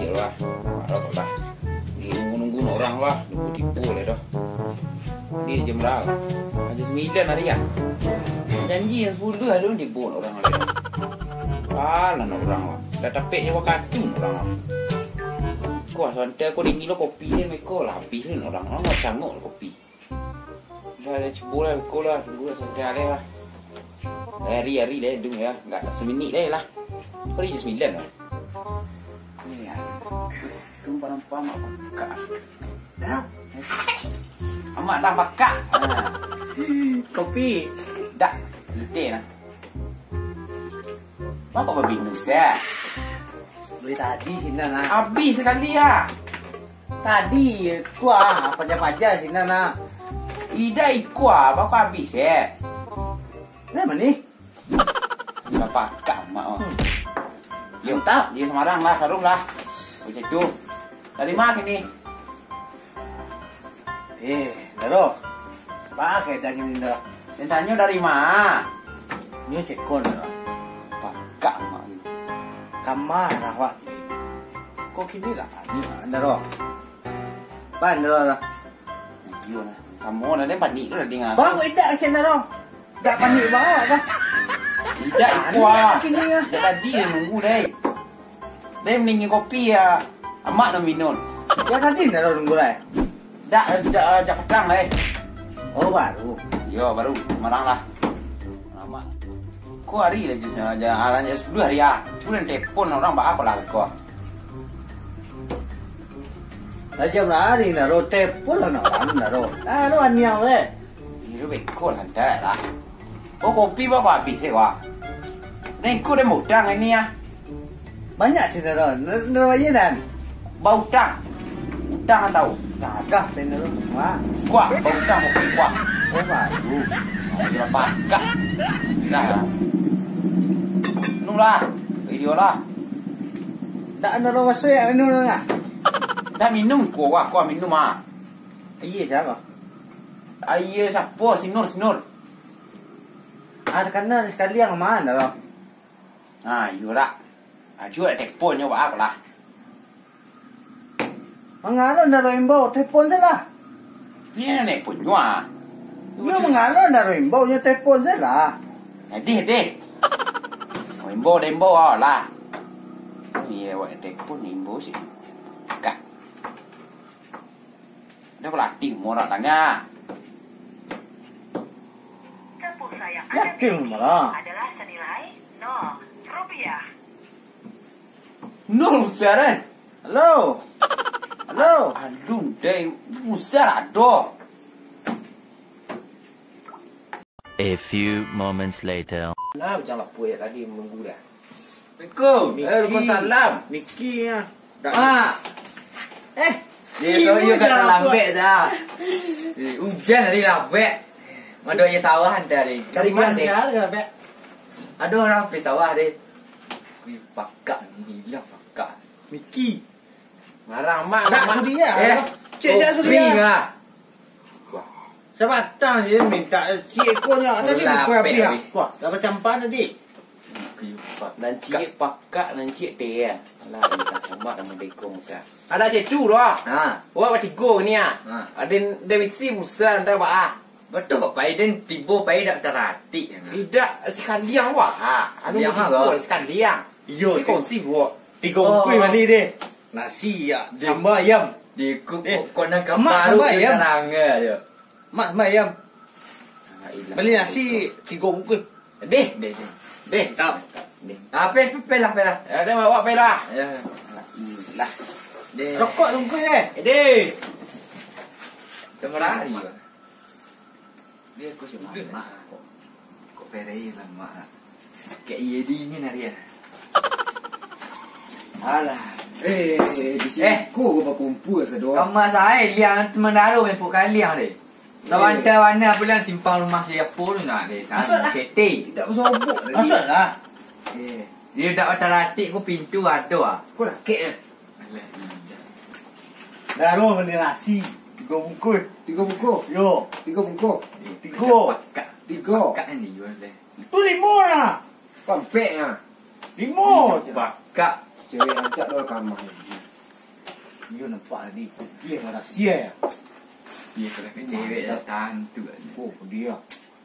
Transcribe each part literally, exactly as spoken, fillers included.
Iyolah, maklum lah. Di nunggu-nunggu nak urang lah, nunggu tibo lah dah. Ni jam bara? Jam sambilan ari ah. Janji jam sapuluah alun tibo nak urang ari dah. Alah nak urang lah. Dah tapek nyo bakatu nak urang lah. Kuah santai ko dingin lo kopi ni meko lah, abih ni nak urang. Urang lah cangok kopi. Dah, dah, cubo lah, beko lah, tunggu lah, santai aleh lah. Ari-ari deh, dung ya, nggak saminik deh lah. Hari je sambilan lah. Ni ya. Nampak-nampak amak pakak. Dah. Amak dah pakak. Ha. Kopi. Dah, letih lah. Mako babinus ya. Dari tadi sinan ah. Abih sakali ah. Tadi kuah paja-paja sinan ah. Ida ikua bako abih eh. Nah, mani? Bapak kak mak oh. Hmm. Yo, mantap. Yo, samarang lah, saruh lah. Macam tu. Dari mana kini? Eh, Daro. Pakai daging ni, Daro. Yang tanyo dari ma? Nyo cekon, Daro. Pakak mak ni. Kama lah wak. Kok kini lah panik, Daro. Pan, Daro, lah. Iyo lah. Samo lah, den panik tu lah dengar. Bang, kok idak asin, Daro? Dak panik bawa kah? Idak, panik ikua. Kini, ah. Dak tadi dah nunggu, deh. Deh, mendingin kopi ya. Amak nak minum. Ya, tadi dah nunggu lah. Dak, dah sejak, eh, jak petang lah, eh. Oh, baru. Yo, baru. Marang lah. Lama. Ko hari lah, jus, aja, aran je sepuluh hari, ah. Cuma telepon orang, ba, apo lah ko. Lah jam lah hari, Daro. Telepon lah nak orang, Daro. Ah, lu aniang, weh. Iyo, beko santai lah. Oh, kopi ba ko abih se, wah. Nah, iko den bautang ini, ah. Banyak cerita, Daro. Daro aja, Dan. Bautang. Utang atau? Gagah, pen, Daro. Wah. Kuah, bautang, kopi, kuah. Oh, baru. Oh, iyo, pakak. Dah lah. Minum lah. Iyo lah. Dak, Daro, maso ya minum lah. Dah minum, kuah, kuah, minum, ah. Iya, siapa? Aia siapo? Sinur, Sinur. Ah, karena sekalian aman dah. Ah, iyo dak. Ajo dak telepon nyo, ba apo lah. Mangalo ndak ro imbau, telepon se lah. Ni nelepon nyo ah. Iyo, mangalo ndak ro imbau, nyo telepon se lah. Deh, deh. Imbau, dah imbau ah lah. Iyo, awak telepon imbau sih. Kak. Dah pelatih morak tanya. Tepung sayang Yakin anda miliki malah. Adalah senilai nol rupiah. Nol besar, eh? Halo. Halo. Aduh, deh, besar adoh. A few moments later. Nah, macam lapuk ya tadi menunggu dah. Assalamualaikum. Eh, Niki. Waalaikumsalam. Niki ya. Mak. Eh, Dia iyo, so, iyo kata dah lambek dah. Eh, hujan tadi lambek. Madoknya sawah dah deh. Dari mana deh? Ado orang pi sawah deh. Wih, pakak ni, hilang pakak. Niki. Marah mak. Nak mak. Sudi ya? Eh, cek siap sudi ya? Lah. Sabatang je minta ciek ko nyo. Tadi lah, buka pek habis ah. Wah, dah bacampan tadi. Nan ciek pakak, nan ciek teh. Alah, minta sambak nama beko muka. Ada cetu doh. Ha. Wah, batigo ni ah. Ha. Ada, ada misi musa entah apa ah. Betul, Pak Aiden tibo, Pak Aiden dak taratik. Tidak sekalian wah. Anu tigo sekalian. Iyo, kongsi wah. Tigo bungkuih bali deh. Nasi ya, sambal ayam. Di ku-, eh, ku-, kona ka baru sambal ayam. Mak sambal ayam. Bali nasi tigo bungkuih. Deh, deh, deh. Deh. Tau. Deh. Ah, pe, pe, pe lah, pe lah. Ya, deh, bawa pe lah. Ya. Lah. Deh. Rokok bungkuih deh. Deh. Tengah hari, Bang. Dia aku si mamak. Kok, kok pereh lah mak. Kek iya dingin hari ya. Alah. Eh, di sini eh. Ku bakumpul sadua. Kamar saya liang teman dalam main pok kaliang deh. Sabanta warna pulang simpang rumah siapa tu nak deh. Masuk lah. Sete. Tidak bersobok tadi. Masuk lah. Eh, dia tak patah ratik ku pintu ada ah. Kau lah kek eh. Alah, iya. Baru beli nasi tiga bungkus. Tiga bungkus? Yo. Tiga bungkus. Eh, tiga. Pakak. Tiga. Pakak ni jual deh. Tu lima lah. Pampek ah. Lima. Pakak. Cewek rancak dua kamar. Iyo nampak tadi, putiah marasia ya. Iyo, kalau ka cewek lah tantu. Oh, putiah.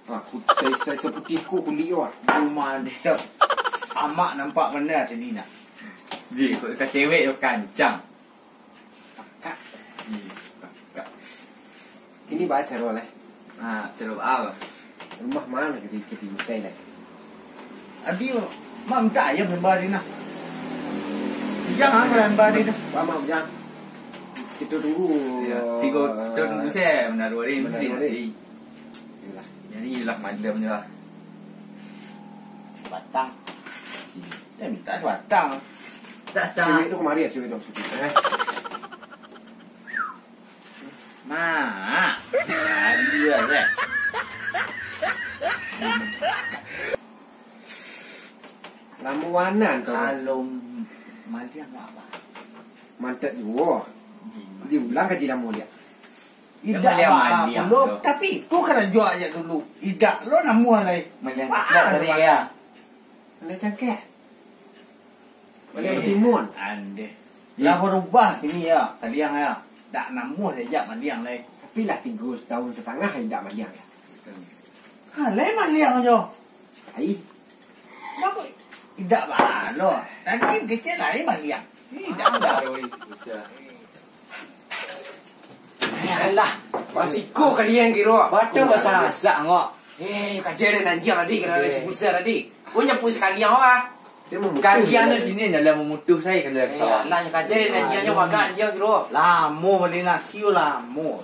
Ah, ku-, sai, sai saputiah ko kuliah. Mantap. Amak nampak bana tadi nak. Di, kalau ka cewek yo kancang. Pakak. Ih, pakak. Kini baa caro lai? Ah, caro baa? Rumah ma nan ka di-, ka diusai lai? Adi, mak mintak ayam samba di nah. Bujang ah, kalau samba di nah. Baa mak bujang? Kito tunggu. Yo, tigo, kito tunggu se, manaruah ni, manaruah ni. Iyolah. Jadi, iyolah, malam je lah. Batang. Eh, mintak batang. Tak, tak. Cewek tu kamari ya, cewek tu. Eh. Nah. Nah, dia deh. Lamo bana tu. Kalau maliang awak. Mantap juo. Diulang kaji lamo liak. Idak maliang, maliang pulo tu. Tapi itu karajo awak dulu. Idak lo namuah lai. Maliang cangkiak tadi ya. Maliang cangkiak. Maliang batimun. Andeh. Lah barubah kini ya, kaliang ya. Dak namuah diajak maliang lai. Tapi lah tigo tahun satangah indak maliang ya. Ha, lai maliang jo. Ai. Bagus. Idak balo. Tadi kecil lai maliang. Idak balo. Alah, basiko kalian kiro. Batua basasak ngok. Eh, kaja den anjiang tadi, kena isi pulsa tadi. Ko nyapu sakaliang awak. Kalian tu sini dalam mamutuh saya kalau Eh, sawah. Alah, kaja den anjiang nyo bagak anjiang kiro. Lamo bali nasi lamo.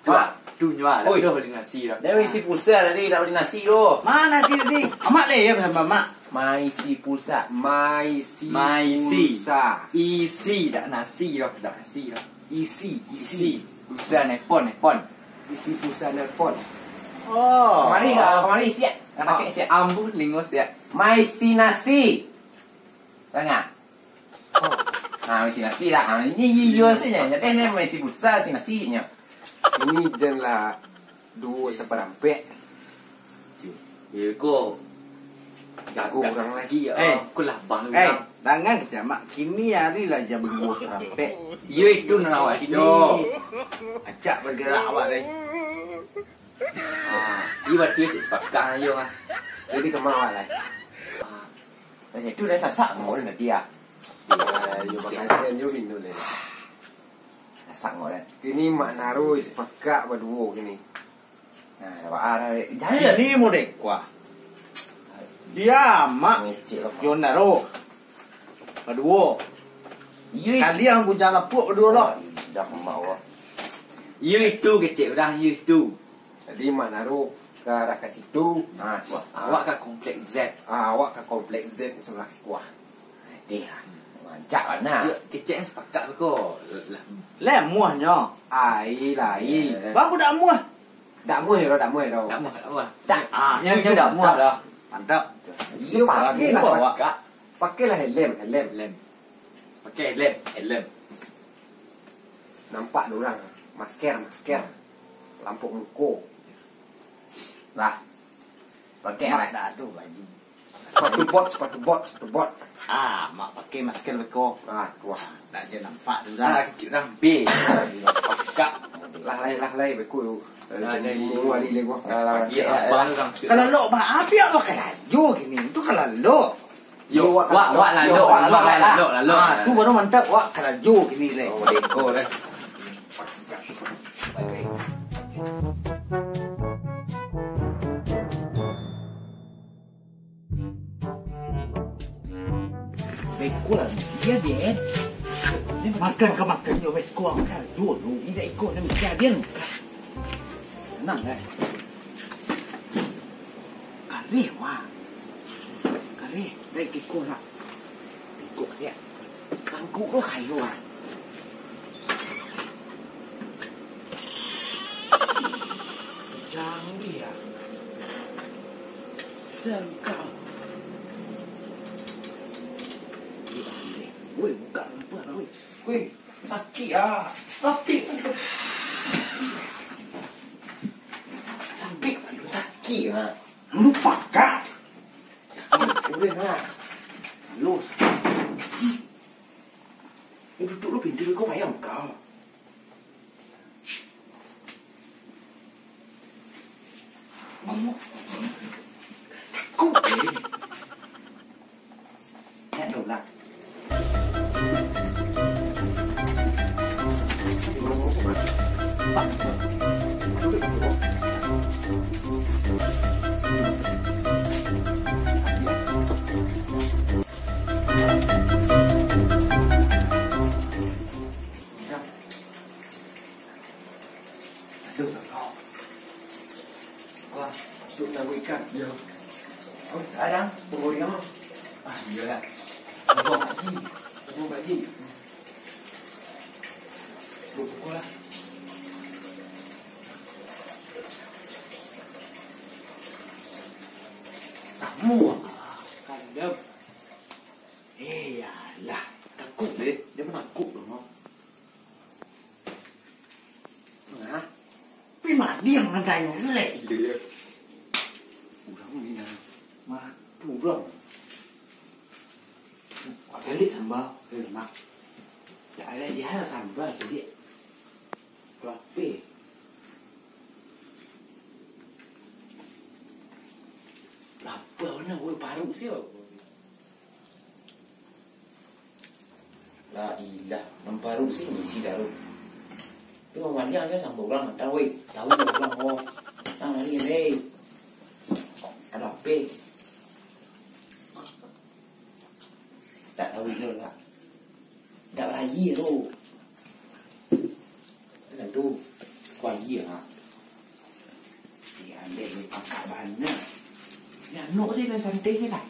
Wah, tu nyo lah, oi, tu bali nasi dah. Dia isi pulsa tadi, dak bali nasi tu. Mana nasi tadi? Amak leh ya sama mak. Maisi pulsa. Maisi pulsa. Isi, dak nasi doh, dak nasi doh. Isi, isi. Isi. Pulsa nelpon, nelpon. Isi pulsa nelpon. Oh. Kamari, ah, kamari siak. Nak pakai siak. Ambuh lingo siak. Maisi nasi. Sangat. Oh. Ha, maisi nasi lah. Ha, ini iyo saja. Jadi ni maisi pulsa, isi nasi nyo. Ini janlah duo saparampek. Iyo ko. Jago urang lagi, eh. Aku lah bang urang. Dangan kecek mak, kini hari lah jam duo saparampek. Iyo itu nan awak tu. Acak bagerak awak lai. Ah, iyo batua cek sapakak ayo mah. Jadi kama awak lai. Ah, dan itu dah sasak mau nanti ah. Iyo bakasian jo bino lai. Sasak mau dah. Kini mak naruh sapakak baduo kini. Nah, dak baa dah, dek. Jangan. Ini model kuah. Dia mak. Ngecek lah. Yo naro. Baduo. Iyo. Kalian bujang lapuak baduo lah. Dah mak awak. Iyo itu kecek udah, iyo itu. Jadi mak naruh ka arah ka situ. Nah, awak ka komplek Z. Ah, awak ka komplek Z sebelah sikuah. Deh lah. Mancak lah nah. Yo, kecek sapakak ko. Lah. Lah muahnyo. Ai, lai. Baru dak muah. Dak muah yo, dak muah yo. Dak muah, dak muah. Dak. Ah, nyo, nyo dak muah dah. Mantap. Iyo, pakai lah, pakak. Pakailah helm, helm. Helm. Pakai helm, helm. Nampak dek urang. Masker, masker. Lampok muko. Lah. Pakai lah. Dak ado baju. Sepatu bot, sepatu bot, sepatu bot. Ah, mak pakai masker beko. Ah, kuah. Dak je nampak tu dah. Ah, kecil dah. B. Pakak. Lah lai, lah lai beko. Lah lai. Bulu hari lai gua. Lah, lah. Kalau lok ba api apa karajo kini? Tu kalau lok. Yo, wak, wak, lalok, wak, lalok, lalok. Ah, tu baru mantap, wak karajo kini lai. Oh, deko lai. Beko lah, dia, dia. Makan ka makan jo beko, makan jo lu. Indak iko nak mikir dia. Tenang, eh. Kareh, wah. Kareh, naik beko lah. Beko dia. Tangkuk tu kayu, ah. Jangan dia. Tangkap. Woi, buka lampu lah, woi. Woi, sakik ah. Sakik. Sakik, sakik ah. Lu pakak. Udah lah. Lu. Duduak lo pintu ko payah buka. Ngomong. Takut, eh. Nak dulu lah. Aduh, tolong. Wah, tu nak ikan. Yo. Oh, ada. Tunggu dia. Ah, iyolah. Tunggu Pak Ji. Tunggu Pak Ji. Tunggu lah. Samo. Kandam. Eh, yalah. Takut, deh. Dia menakut tu, no. Nah. Pi mandi yang mantanyo tu, leh. Iyo, iyo. Urang ni, nah. Mah, tu urang. Kau calik sambal, eh, lemak. Tak ada dia sambal, calik. Lapeh. Lapeh mana, weh, parut siapa? La ilah, nan parut si ngisi taruih. Tu mamaliang se sampai urang datang, weh. Tahu urang, oh. Datang maliang, weh. Ado apo? Tak tahu inyo lah. Tak baraia tu. Aduh, kuaia ha. Iyo, andeh ni pakak bana. Ni anok se lah, santai se lah.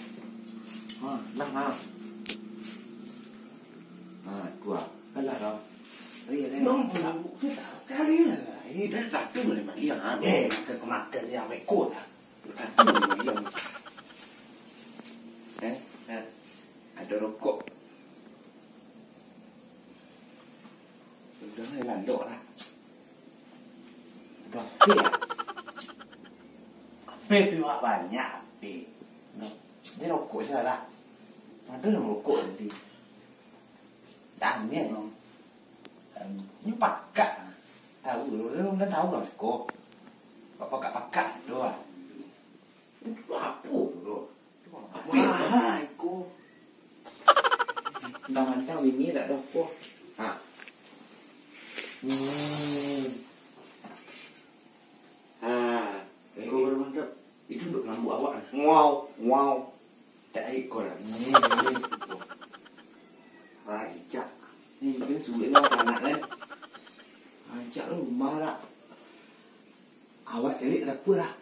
Ha, lah ha. Ha, tu ah. Alah dah. Ari, ari. Nang buruk tu tak kali lah. Eh, dah satu boleh mandi ha. Eh, makan kemakan ni amai ko lah. Satu boleh mandi. Eh, eh. Ado rokok. Udah lah, lalok lah. Udah, ape lah. Ape pi wak banyak, ape. Udah. Ni rokok se lah. Ado nan rokok tadi. Dah angin, no. Em, ni pakak. Tahu, lu, lu, lu tahu lah siko. Pakak-pakak tu lah. Itu apo tu, bro? Wah, iko. Mantang-mantang bini tak ada apo. Ha. Hmm. Ha. Eh, iko baru mantap. Itu untuk lambuk awak. Wow, wow. Tak iko lah. Hmm. Rancak. Ni mungkin sulit lah anak kan. Rancak rumah lah. Awak caliak ka dapua lah.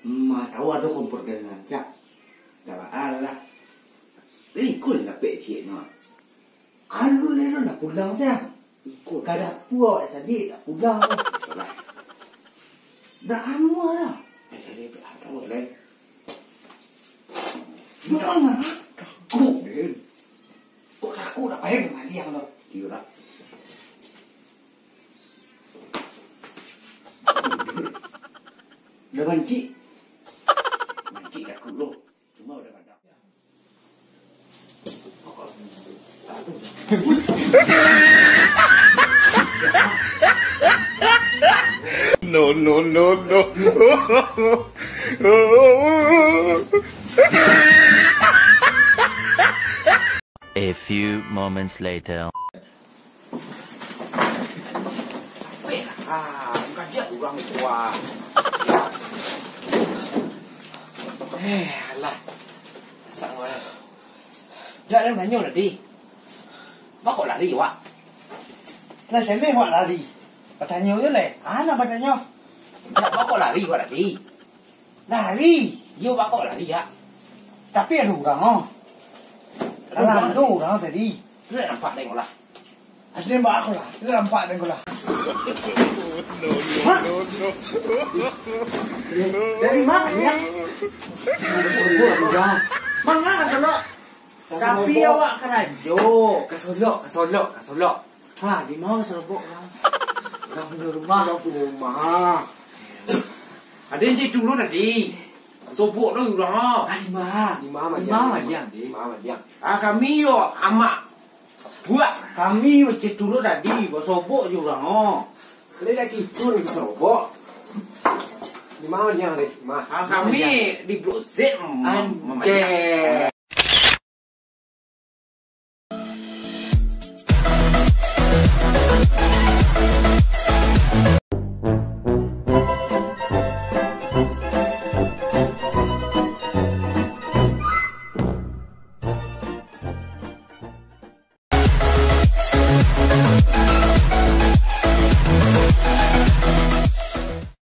Ma, tahu ado kompor gas rancak. Dah baa lah. Iko lah dapek ciek no. Alun-alun lah pulang siang. Iko. Ka dapua awak caliak lah pulang tu. Salah. Dah amuah lah. Eh, jadi, dah tahu lah. Dah amuah lah. Takut, Den. Kok takut, dah payah maliang tu. Iyo lah. Dah mancik. Mancik takut lo. Cuma udah kadang. No, no, no, no. A few moments later. Weh, ah, kaja urang tu, ah. Eh, alah. Masak awak. Dak, dak nanyo tadi. Bako lari wak? Lah, jaleh wak lari. Batanyo je leh. Ah, nak batanyo. Dak, bako lari wak tadi? Lari. Iyo, bako lari, ya. Tapi ado urang, oh. Ado urang? Ado urang tadi. Tu dak nampak tengok lah. Asli nampak aku lah. Tu dak nampak tengok lah. Hah? Dari ma, ya? Manga ka Solok? Tapi awak karajo. Ka Solok, ka Solok, ka Solok. Ha, di ma Solok urang? Urang punyo rumah. Urang punyo rumah. Ado nan cari tulung tadi. Sobok tu urang. Ah, di ma? Di ma maliang? Di ma maliang? Ah, kami yo amak. Buah, kami macam turun tadi, basobok je urang, oh. Kalian dah gitu ni basobok. Di mana dia ni? Mah. Ah, kami di Blok Z, Mah. Anjay.